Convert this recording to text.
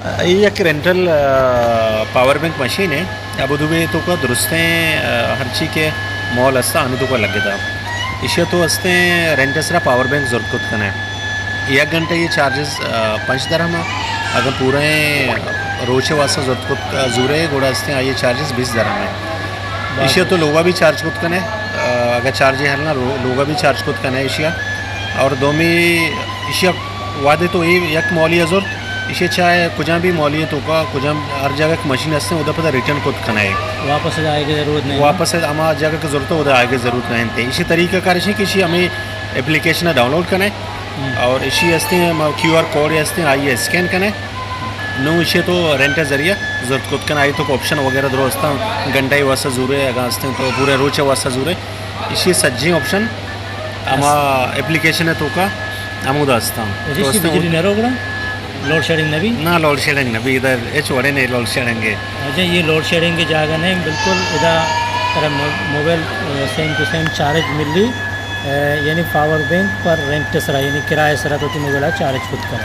اے یک رینٹل، آ، power bank machine A. Abu Dhabi توکا درستیں، آ، ہرچی کہ مال ہستا، آنی توکا لگتا۔ ایشی تو ہستیں رینٹ سرا پاور بینک زرت کت کنے۔ یک گھنٹہ اے چارجز، آ، پنچ درہم اے۔ اگر پوریں روچے واسطہ زرت کت، آ، زورے، گڑا ہستیں آئی چارجز بیس درہم اے۔ ایشی تو لوگا بھی چارج کت کنے، آ، اگر چارجے ہلنا رو-، لوگا بھی چارج کت کنے ایشی۔ اور دومی ایشی وہدے تو اے یک مالی زرت، ایشی چاہے کجام بھی مالی توکا، کجام ہر جگہ کہ مشین ہستیں، ادا پدا ریٹرن کت کنے۔ واپس آئے کی ضرورت نہیں۔ واپس ہما جگہ کہ ضرورت اے، ادا آئے کی ضرورت نہیں۔ ایشی طریقہ کار ایشی کہ ایشی ہمیں اپلیکیشن ڈاؤنلوڈ کنے۔ ہم۔ اور ایشی ہستیں، ہما کیو آر کوڈ ہستیں، آئی اسکین کنے۔ نو ایشی تو رینٹ ذریعہ زرت کت کنے، آئی تو آپشن وغیرہ درو ہستاں، گھنٹہ واسطہ زورے، اگاں ہستیں تو پورے روچے واسطہ زورے۔ ایشی سجیں آپشن ہما اپلیکیشن توکا ہمودا ہستاں۔ اچھا، تو ایشی ہستیں بجلی نہ رو گڑا؟ لوڈ شیڈنگ نہ بی؟ نہ، لوڈ شیڈنگ نہ بی، ادا ہچ وڑے نہیں لوڈ شیڈنگ اے۔ اچھا، اے لوڈ شیڈنگ کی جاگہ نہیں، بالکل ادا ترا مو-، موبائل، اے، سیم ٹو سیم چارج ملی، اے، یعنی پاور بینک پر رینٹ سرا، یعنی کرایہ سرا تو تی موبائل چارج کت کرے۔